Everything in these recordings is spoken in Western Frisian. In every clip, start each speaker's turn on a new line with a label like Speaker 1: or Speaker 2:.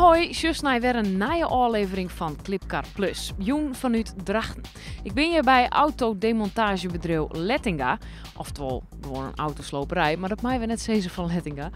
Speaker 1: Hoi, sjochst nei wer in nije ôflevering fan Clipcar Plus. Jûn fanút Drachten. Ik bin hjir by autodemontagebedriuw Lettinga. Oftewol gewoan in autosloperij, mar dat meie we net sizze fan Lettinga.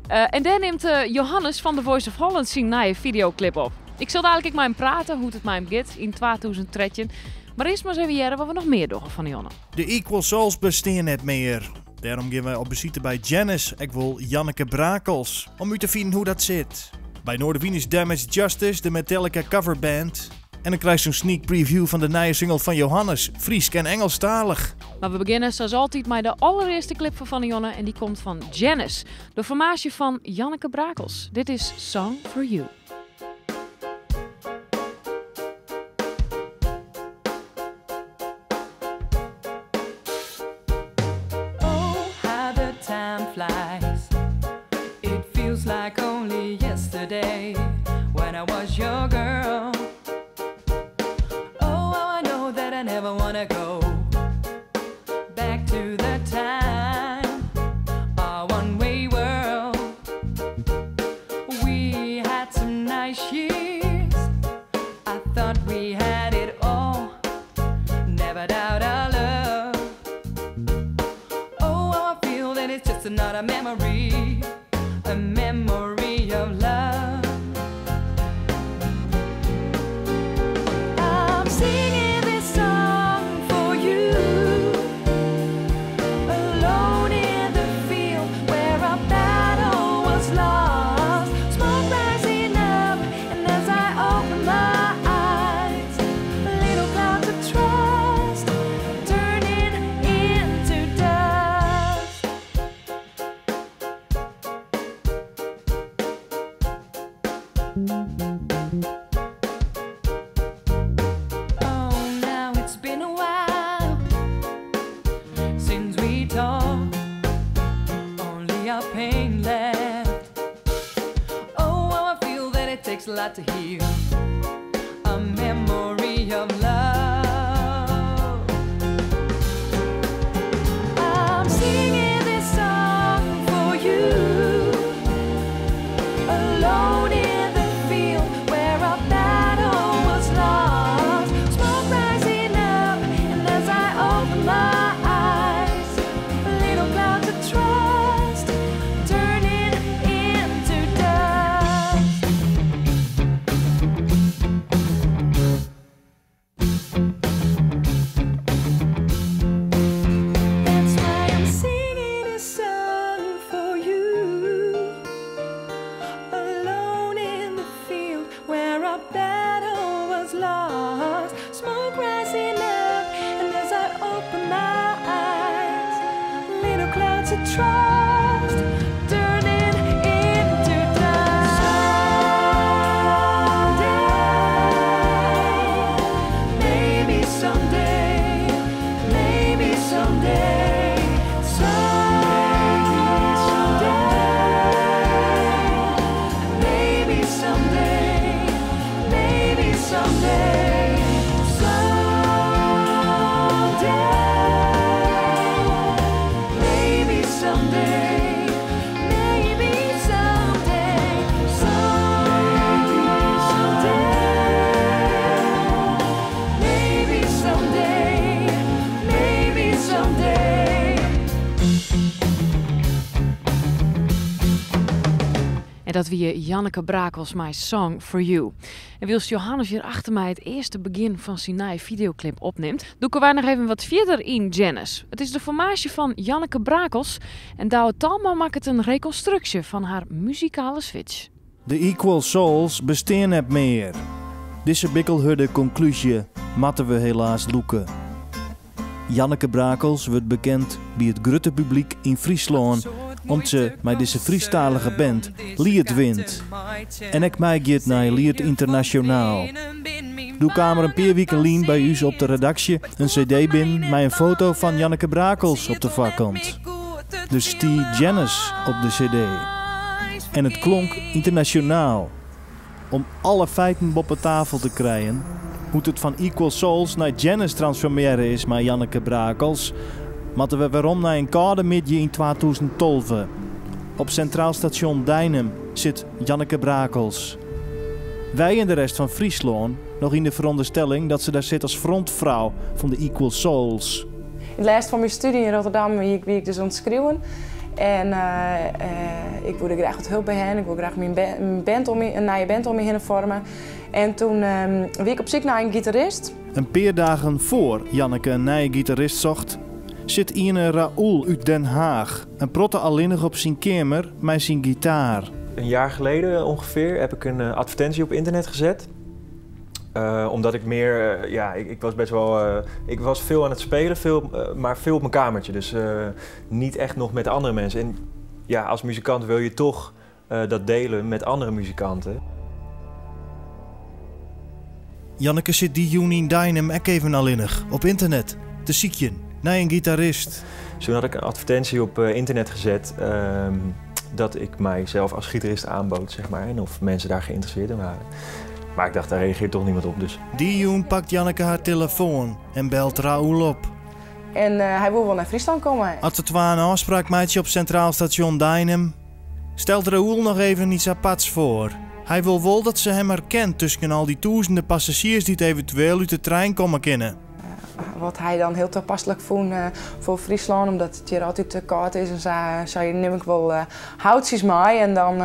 Speaker 1: En dêr nimt Johannes fan The Voice of Holland syn nije fideoklip op. Ik sil dalik ek mei him prate hoe't it mei him giet yn 2013. Mar earst mar ris even hearre wat we noch mear dogge fan 'e jûn.
Speaker 2: De Equal Souls bestean net mear. Dêrom gean wy op besite by Janice, ek wol Janneke Brakels, om út te finen hoe dat sit. By Noardewyn is Damage Justice, de Metallica coverband. En dan krijst in sneak preview fan de nije single fan Johannes, Frysk en Engelstalich.
Speaker 1: Mar we begjinne sa as altyd mei de allerearste klip fan fan 'e jûn en dy komt fan Janice, de formaasje fan Janneke Brakels. Dit is Song for You.
Speaker 3: Oh, how the time flies. It feels like only yesterday when I was your girl. Oh, how I know that I never wanna go back to the time, our one-way world. We had some nice years. I thought we had it all. Never doubt our love. Oh, how I feel that it's just another memory, a memory of love. I'm singing this song for you, alone in the field where our battle was lost. Smoke rising up, and as I open my eyes, little clouds of trust turning into dust. Oh, now it's been a while since we talked. Only our pain left. Oh, how I feel that it takes a lot to heal a memory of love. I'm singing this song for you, alone in the field where our battle was lost. Smoke rising up, and as I open my eyes, little clouds of trust turning into dust. That's why I'm singing a song for you, alone in the field where our battle was lost. Smoke rising up, and as I open my eyes, little clouds of trust turning into dust. Someday, maybe someday, maybe someday, someday, maybe someday, maybe someday, someday, maybe someday, maybe someday, someday, maybe someday, maybe someday.
Speaker 1: En dat wie Janneke Brakels, My Song for You. En wylst Johannes hjir achter my it earste begjin fan syn nije fideoklip opnimt, dûke wy noch even wat fierder yn Janice. It is de formaasje fan Janneke Brakels en Douwe Talma makket in rekonstruksje fan har muzikale switch.
Speaker 2: De Equal Souls bestean net mear. Dizze bikkelhurde konklúzje moatte we helaas lûke. Janneke Brakels wurdt bekend by it grutte publyk yn Fryslân om't se mei dizze Frysktalige band Liet wint en ek meigiet nei Liet Ynternasjonaal. Doe kaam der in pear wiken lyn by ús op de redaksje in cd binnen mei in foto fan Janneke Brakels op de foarkant. Der stie Janice op de cd en it klonk ynternasjonaal. Om alle feiten boppe tafel te krijen, hoe't it fan Equal Souls nei Janice transformearre is mei Janneke Brakels, moatte we werom nei in kâlde middei yn 2012. Op Sintraal Stasjon Deinum sit Janneke Brakels. Wy en de rest fan Fryslân noch yn de ferûnderstelling dat se dêr sit as frontfrou fan de Equal Souls.
Speaker 4: Yn it lêst fan myn stúdzje yn Rotterdam wie ik dus oan it skriuwen. En ik woe der graach wat help by ha. Ik woe graach myn band om my, in nije band om my hinne foarme. En toen wie ik op syk nei in gitarist.
Speaker 2: In pear dagen foar Janneke in nije gitarist socht, sit iene Raoul út Den Haag in protte allinnich op syn keamer mei syn gitaar.
Speaker 5: Een jaar geleden ongeveer heb ik een advertentie op internet gezet. Omdat ik meer, ja, ik was best wel, ik was veel aan het spelen, veel, maar veel op mijn kamertje. Dus niet echt nog met andere mensen. En ja, als muzikant wil je toch dat delen met andere muzikanten.
Speaker 2: Janneke sit dy jûn yn Deinum ek even allinnich op ynternet te sykjen nei in gitarist.
Speaker 5: Toen had ik een advertentie op internet gezet dat ik mijzelf als gitarist aanbood, zeg maar, en of mensen daar geïnteresseerd in waren. Maar ik dacht, daar reageert toch niemand op, dus.
Speaker 2: Dy jûn pakt Janneke har telefoan en belt Raoul op.
Speaker 4: En hy woe wol nei Fryslân komme.
Speaker 2: As de twa in ôfspraak meitsje op Sintraal Stasjon Deinum, stelt Raoul noch even iets aparts foar. Hy wol wol dat se him herkent tusken al dy tûzenen passazjiers dy't eventueel út de trein komme kinne.
Speaker 4: Wat hy dan hiel tapaslik fûn foar Fryslân, omdat it hjir altyd te kâld is en sa, sei nim ik wol houtsjes mei en dan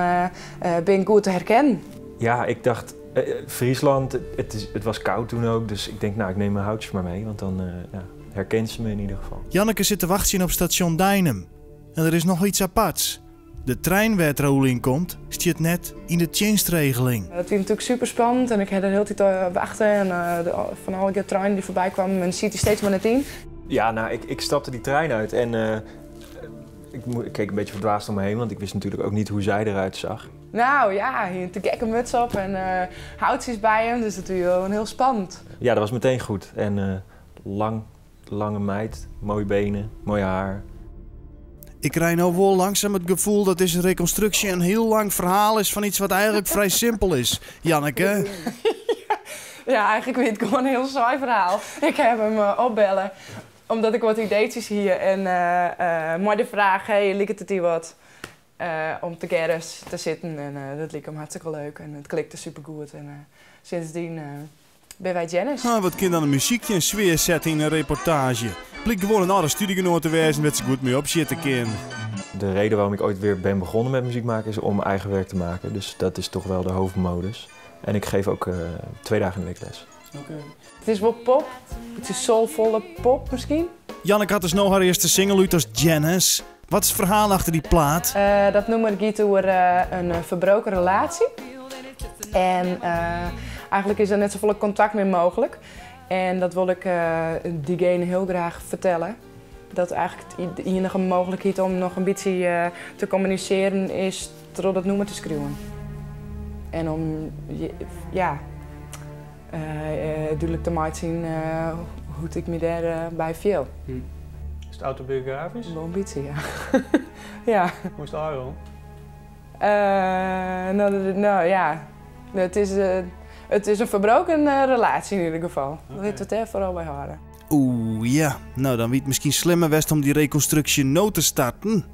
Speaker 4: bin ik goed te herkennen.
Speaker 5: Ja, ik dacht, Friesland, het was koud toen ook, dus ik denk, nou, ik neem mijn houtjes maar mee, want dan ja, herkent ze me in ieder geval.
Speaker 2: Janneke sit te wachtsjen op stasjon Deinum. En der is noch iets aparts. De trein wêr't Raoul yn komt, stiet net yn de tsjinstregeling.
Speaker 4: Dat wie natuerlik super spannend en ik ha der hieltyd op wachte en fan alle treinen dy't foarby kwamen, en siet der steeds mar net yn.
Speaker 5: Ja, nou, ik stapte die trein uit en ik keek een beetje verdwaasd om me heen, want ik wist natuurlijk ook niet hoe zij eruit zag.
Speaker 4: Nou ja, hy hie in te gekke muts op en houtsjes by him, dus dat wie wol hiel spannend.
Speaker 5: Ja, dat was meteen goed. En lang, lange meid, mooie benen, mooi haar.
Speaker 2: Ik krij no wol langsum it gefoel dat dizze rekonstruksje in hiel lang ferhaal is fan iets wat eigenlik frij simpel is, Janneke.
Speaker 4: Ja, eigenlik wie it gewoan in hiel saai ferhaal. Ik ha him opbelle omdat ik wat ideetsjes hie en mei de fraach, hey, liket it dy wat om tegearre te sitten? En dat like him hartstikke leuk en it klikte supergoed en sindsdien binne wy Janice.
Speaker 2: Ah, wat kin dan in muzykje in sfear sette yn in reportaazje? Blykt gewoan in âlde studiegenoat te wêzen wêr't se goed mei opsjitte kin.
Speaker 5: De reden waarom ik ooit weer ben begonnen met muziek maken is om eigen werk te maken. Dus dat is toch wel de hoofdmodus. En ik geef ook 2 dagen in de week les.
Speaker 4: It is wol pop, it is soulfolle pop miskien.
Speaker 2: Janneke hat dus no har earste single út as Janice. Wat is it ferhaal achter dy plaat?
Speaker 4: Dat nûmer giet oer in ferbroken relaasje. En eigenlik is der net safolle kontakt mear mooglik. En dat wol ik diegene hiel graach fertelle. Dat eigenlik de iennige mooglikheid om noch in bytsje te kommunisearjen is troch dat nûmer te skriuwen. En om, ja, dúdlik te meitsjen hoe't ik my dêrby fiel.
Speaker 6: Is it autobiografysk?
Speaker 4: Wol in bytsje, ja. Ja.
Speaker 6: Hoe is it ôfrûn?
Speaker 4: No, ja, it is in ferbroken relaasje yn ieder gefal. Litte we it dêr foaral by hâlde.
Speaker 2: Oeh, ja. No, dan wie it miskien slimmer west om dy rekonstruksje no te starten.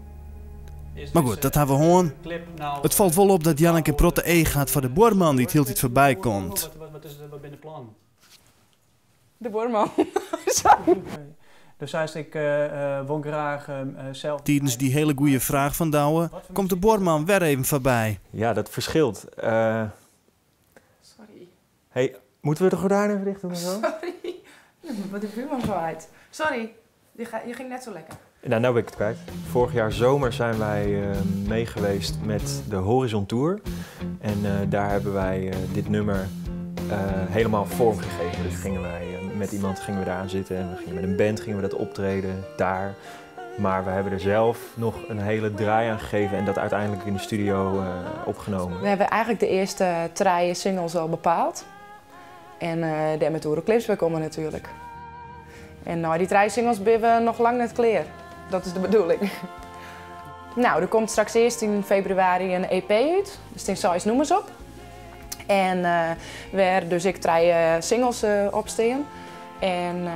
Speaker 2: Mar goed, dat ha we hân. It falt wol op dat Janneke in protte each hat foar de buorman dy't hieltyd foarby komt.
Speaker 6: Wat binne de plannen?
Speaker 4: De buorman. Sorry.
Speaker 6: Dus seist, ik wol graach sels.
Speaker 2: Tidens dy hiele goede fraach fan Douwe komt de buorman wer even foarby.
Speaker 5: Ja, dat verschilt.
Speaker 4: Sorry.
Speaker 5: Hey, moeten we de gordijnen even dicht doen of zo?
Speaker 4: Sorry. Wat de buurman zo uit. Sorry, je ging net zo lekker.
Speaker 5: Nou, nou ben ik het kwijt. Vorig jaar zomer zijn wij meegeweest met de Horizon Tour. En daar hebben wij dit nummer helemaal vormgegeven. Dus gingen wij met iemand gingen we daar aan zitten en we gingen met een band gingen we dat optreden daar. Maar we hebben er zelf nog een hele draai aan gegeven en dat uiteindelijk in de studio opgenomen.
Speaker 4: We hebben eigenlijk de eerste drie singles al bepaald. En daar met de clips bij komen natuurlijk. En nou, die drie singles zijn we nog lang net klaar. Dat is de bedoeling. Nou, er komt straks eerst in februari een EP uit. Dus het zijn seis nûmers op. En wêr dus ek trije singles op stean. En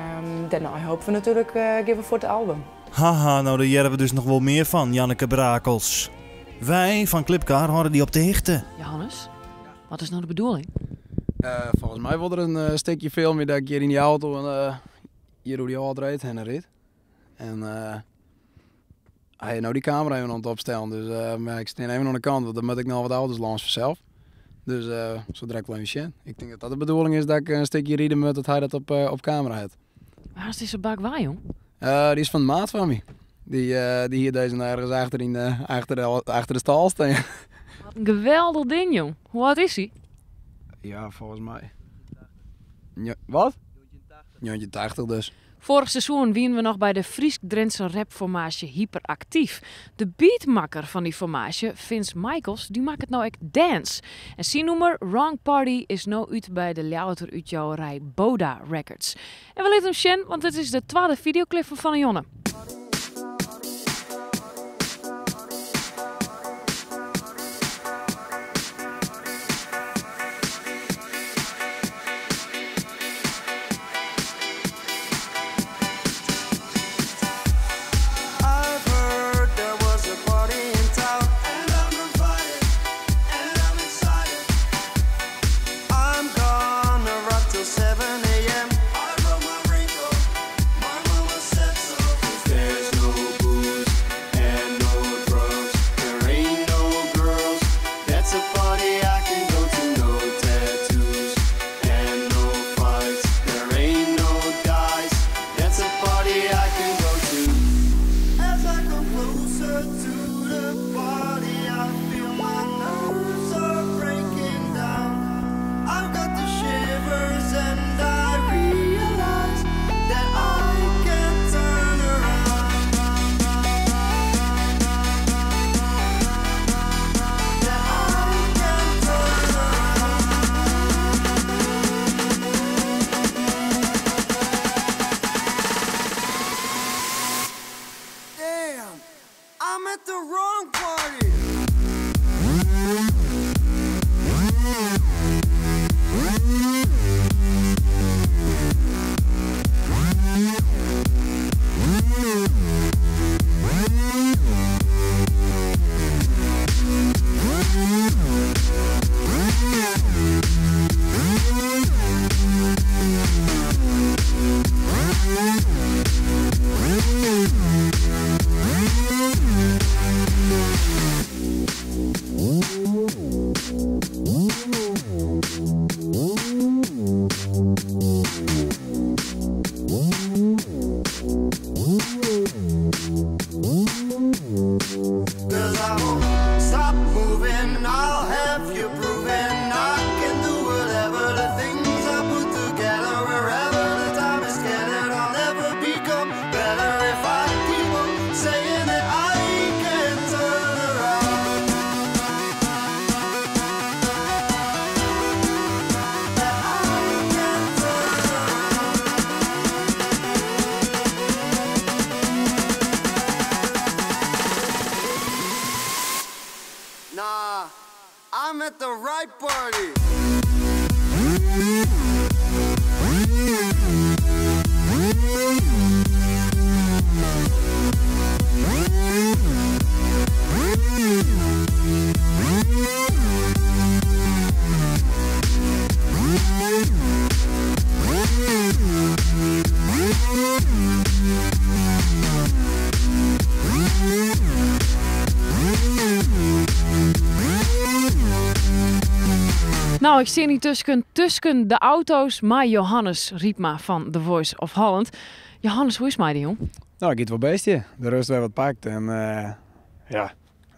Speaker 4: dêrnei hoopje we natuerlik gean we foar it album.
Speaker 2: Haha, no dêr hearre we dus noch wol mear fan, Janneke Brakels. Wy fan Klipkar hâlde dy op de hichte.
Speaker 1: Johannes, wat is no de bedoeling?
Speaker 7: Folgens my wol der in stikje filmje dat ik hjir yn dy auto en hjir oer dy âld reed hinne ryd. En hy is no dy kamera even oan it opstellen, dus mar ik stean even oan de kant, want dan moat ik noch wat auto's lâns fansels. Dus zo direkt wol even sjen. Ik tink dat dat de bedoeling is dat ik in stikje ride moat dat hy dat op kamera hat.
Speaker 1: Waar is dizze bak wei, jong?
Speaker 7: Dy is fan de maat fan my. Dy dy hie dizze ergens achter, yn, achter de stâl stean.
Speaker 1: Wat in geweldich ding, jong. Hoe âld is hy?
Speaker 7: Ja, folgens my. Ja, wat? 1980 dus.
Speaker 1: Foarich seizoen wiene we noch by de Frysk-Drintse rapformaasje Hyperaktyf. De beatmakker fan dy formaasje, Vince Michaels, dy makket no ek dance. En syn nûmer Wrong Party is no út by de Ljouwerter útjouwerij Boda Records. En we litte him sjen, want it is de twadde fideoklip fan Fan 'e Jonne. Nou, ik stean hier tusken de auto's mei Johannes Rypma fan The Voice of Holland. Johannes, hoe is it mei dy, jong?
Speaker 7: Nou, it giet wol bêst hjir. De rêst wer wat pakt en ja,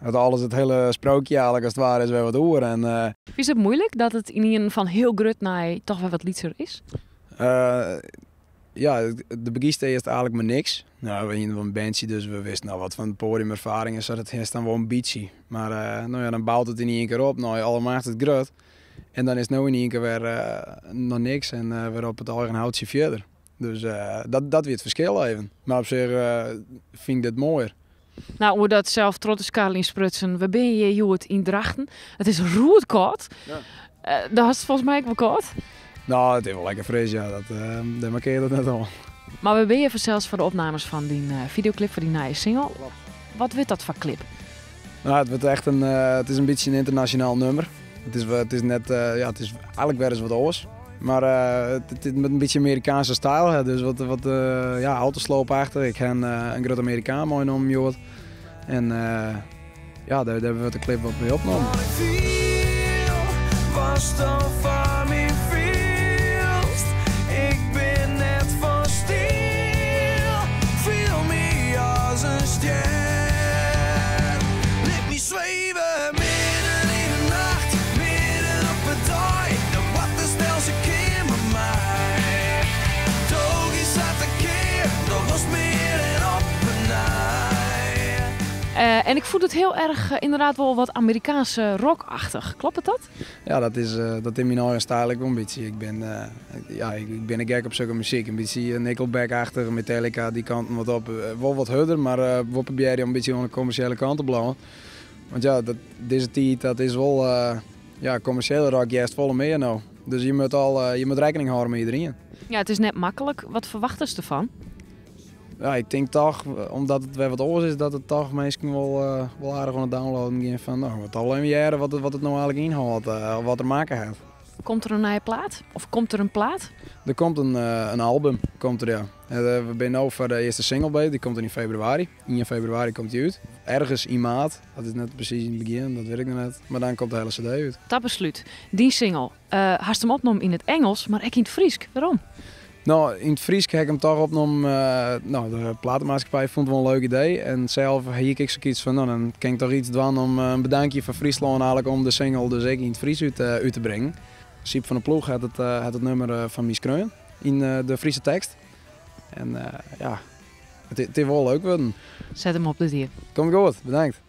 Speaker 7: it alles, it hiele sprookje eigenlijk as it ware is wer wat oer. En
Speaker 1: Is it muoilik dat it ynienen fan hiel grut nei toch wer wat lytser is?
Speaker 7: Ja, do begjinst earst eigenlijk mei niks. Nou, we hiene wol in bandsje, dus we wisten al wat fan poadiumerfaring en sa, dat hast dan wol in bytsje. Mar nou ja, dan bout it yn ien kear op, nei allemachtig grut. En dan is it no yn ien kear wer noch niks en wer op it eigen houtsje fierder. Dus dat wie it ferskil even. Mar op sich fyn ik dit moaier.
Speaker 1: Nou, oer dat sels troch te skarreljen sprutsen. We binne hjir hjoed yn Drachten. It is roetkâld.
Speaker 7: Ja.
Speaker 1: Do hast folgens my ek wol kâld?
Speaker 7: Nou, it is wol lekker fris, ja. Dat, dêr markearret it net oan.
Speaker 1: Mar we binne hjir fansels foar de opnames fan dyn fideoklip, foar dyn nije single.
Speaker 7: Klopt.
Speaker 1: Wat wurdt dat foar klip?
Speaker 7: Nou, it wurdt echt in, it is in bytsje in ynternasjonaal nûmer. It is net, ja, it is eigenlijk wer ris wat oars. Mar it is met in bytsje Amerikaanse styl, hè, dus wat ja, autosloop-achtich. Ik ha in grutte Amerikaan meinommen hjoed. En ja, dêr wurdt de clip wat by opnommen.
Speaker 8: Ik bin net fan stiel, fiel my as in stjer. Lit my sweve midden yn de nacht, midden op 'e dei. De wattestel se keamer mei. Dogi sa tekear, do wolst mear en op 'e nij.
Speaker 1: En ik fûn it hiel erch ynderdaad wol wat Amerikaanse rockachtig. Kloppet dat?
Speaker 7: Ja, dat is myn eigen styl ek wol in bytsje. Ik bin gek op sokke muzyk. In bytsje Nickelback-achtich, Metallica, dy kanten wat op. Wol wat hurder, mar wol probearje om in bytsje oan de kommersjele kant te bliuwen. Want ja, dizze tiid, dat is wol, ja, kommersjele rock hearst folle mear no. Dus je moet rekkening hâlde mei iderien.
Speaker 1: Ja, it is net maklik. Wat ferwachtest derfan?
Speaker 7: Ja, ik tink toch, omdat it wer wat oars is, dat it toch minsken wol aardich oan it downloaden gean fan, no, wat al even hearre wat it no eigentlik ynhâldt, of wat er makke hat.
Speaker 1: Komt der in nije plaat? Of komt der in plaat?
Speaker 7: Der komt in album, komt der, ja. We binne no foar de earste single bezich, dy komt yn febrewaris. 1 febrewaris komt dy út. Ergens yn maart, dat is net presys yn it begjin, dat wit ik noch net. Mar dan komt de hiele CD út.
Speaker 1: Ta beslút, dy single, hast him opnommen yn it Ingelsk, mar ek yn it Frysk. Wêrom?
Speaker 7: No, yn it Frysk ha ik him toch opnommen. No, de platenmaatskippij fûn it wol in leuk idee. En sels hie ik ek sokyts fan, no, dan kin ik toch iets dwaan om in bedankje foar Fryslân eigenlijk om de single dus ek yn it Frysk út te bringen. Syb van der Ploeg hat it nûmer fan my skreaun yn de Fryske tekst. En ja, it is wol leuk wurden.
Speaker 1: Set him op de dier.
Speaker 7: Komt goed, bedankt.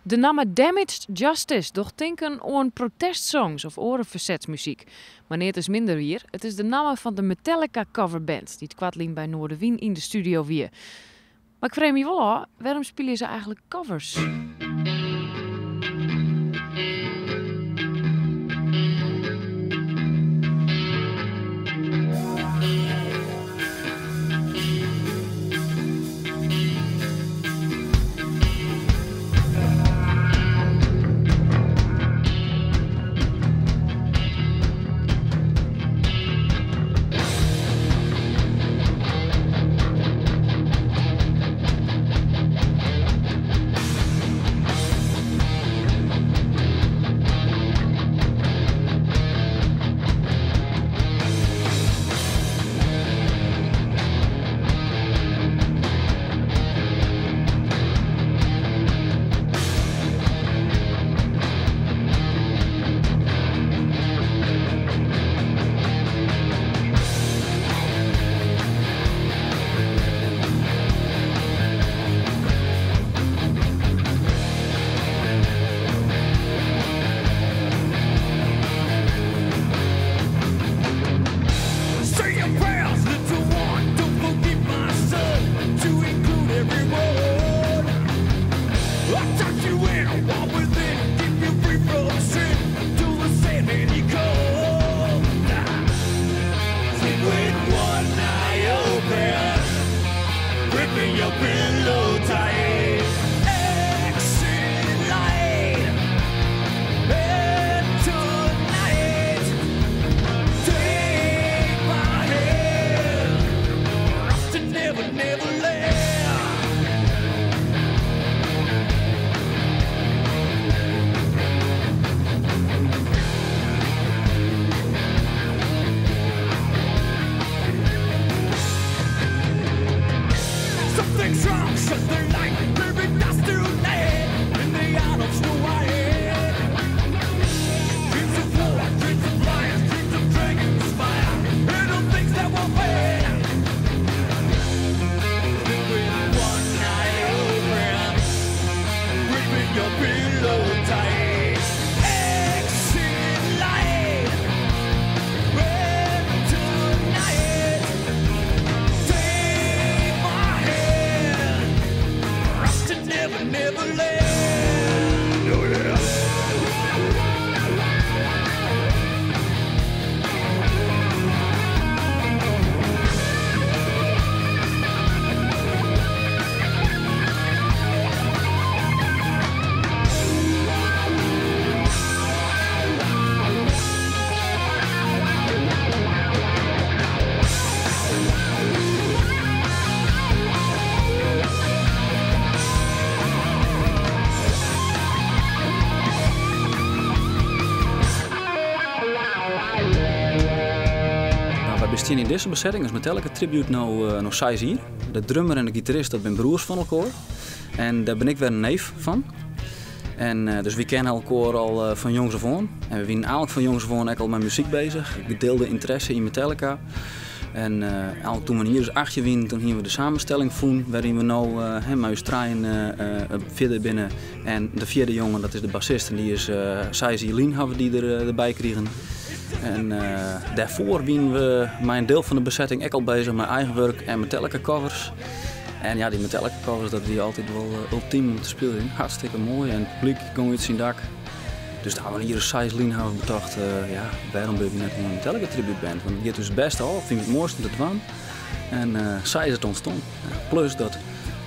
Speaker 1: De namme Damaged Justice docht tinken oan protestsongs of oare fersetsmuzyk. Mar neat is minder wier. It is de namme fan de Metallica coverband dy't koartlyn by Noardewyn yn de studio wie. Mar ik freegje my wol ôf, wêrom spylje se eigentlik covers?
Speaker 9: Wy bestean yn dizze besetting as Metallica Tribute no no seis jier. De drummer en de gitarist dat binne broers fan elkoar. En dêr bin ik wer in neef fan. En dus wy kenne elkoar al fan jongs af oan. En we wienen eigentlik fan jongs af oan ek al mei muzyk bezich. Gedeelde ynteresse yn Metallica. En eigentlik toen we in jier as 18 wienen, toen hienen we de samenstelling fûn wêryn we no mei ús trijen fierder binne. En de fjirde jongen, dat is de bassist en dy is seis jier lyn hawwe we dy derby krigen. En dêrfoar wienen we mei in diel fan de besetting ek al bezich mei eigen wurk en Metallica covers. En ja, dy Metallica covers, dat wie altyd wol ultym om te spyljen. Hartstikke moai en it publyk gong út syn dak. Dus daar hawwe we in jier as seis lyn hawwe we betocht, ja, wêrom binne we net gewoan in Metallica tribute band? Want it giet ús it bêste ôf, fine we it moaiste om te dwaan. En sa is it ûntstien. Plus dat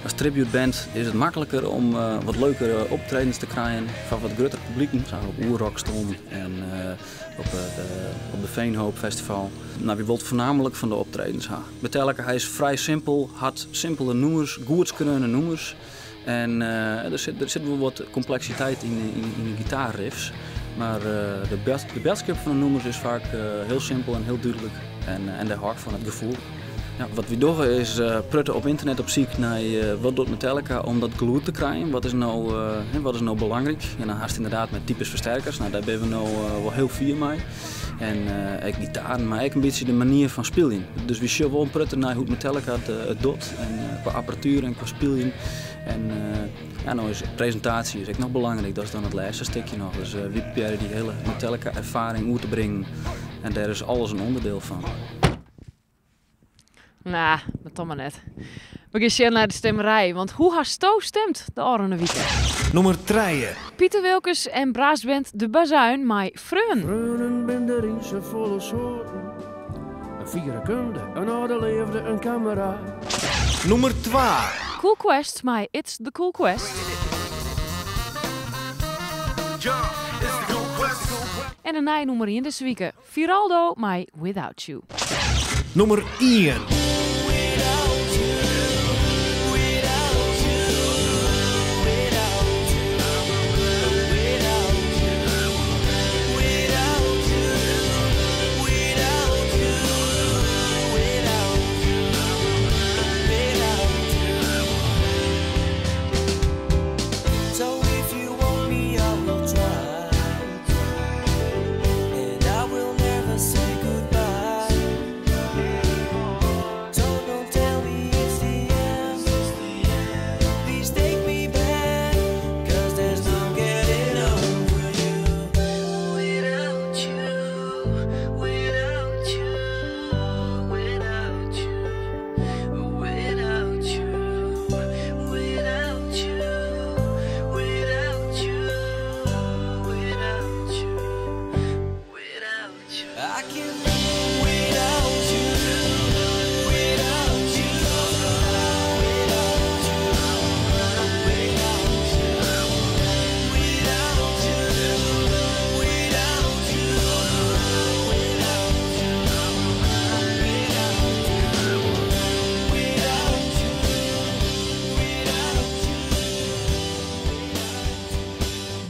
Speaker 9: as tribute band is it makliker om wat leukere optredens te krijen foar wat grutter publyk. Sa op Oerrock stond en op de Veenhoop Festival. Nou, wy wolle foarnaamlik fan de optredens ha. Metallica hy is frij simpel, hat simpele nûmers, goed skreaune nûmers. En der sit wol wat kompleksiteit yn de gitaarriffs. Mar de boadskip fan de nûmers is faak hiel simpel en hiel dúdlik. En dêr hâld ik fan, it gefoel. Ja, wat wy dogge is prutte op ynternet op syk nei wat docht Metallica om dat gelûd te krijen. Wat is no belangryk? En dan hast ynderdaad mei types fersterkers. Nou, dêr binne we no wol hiel fier mei. En ek gitaren, mar ek in bytsje de manier fan spyljen. Dus wy sjogge wol in protte nei hoe't Metallica it docht. En kwa apparatuer en kwa spyljen. En ja, no is presintaasje is ek noch belangryk. Dat is dan it lêste stikje noch. Dus wy probearje dy hiele Metallica erfaring oer te bringen. En dêr is alles in ûnderdiel fan.
Speaker 1: Nou, mar toch mar net. We gean sjen nei de stimmerij, want hoe hasto stimd de ôfrûne wike?
Speaker 2: Nûmer trije.
Speaker 1: Piter Wilkens en brassband De Bazuin mei Freonen.
Speaker 8: Freonen binne der yn safolle soarten. In fiere kunde, in âlde leafde, in kamera.
Speaker 2: Nûmer twa.
Speaker 1: Cool Quest mei It's the Cool Quest. En de nije nûmer ien dizze wike, Viraldo mei Without You.
Speaker 2: Nûmer ien.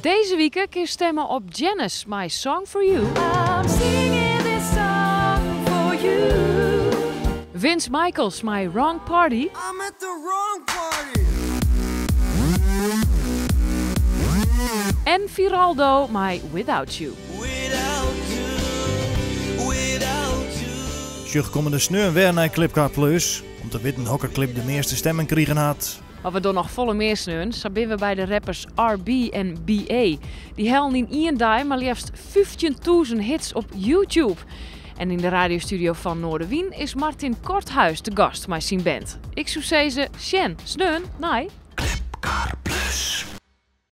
Speaker 1: Dizze wike kinst stimme op Janice mei Song for You.
Speaker 3: I'm singing this song for you.
Speaker 1: Vince Michaels mei Wrong Party.
Speaker 8: I'm at the wrong party.
Speaker 1: En Viraldo mei Without You.
Speaker 8: Without you, without you.
Speaker 2: Sjoch kommende sneon wer nei Klipkar Plus om te witten hokker klip de measte stimmen krigen hat.
Speaker 1: Mar we dogge noch folle mear sneon. Sa binne we by de rappers RB en BA. Dy hellen yn ien dei mar leafst 15.000 hits op YouTube. En yn de radiostudio fan Noardewyn is Martin Korthuis te gast mei syn band. Ik soe sizze, sjen, sneon, nei.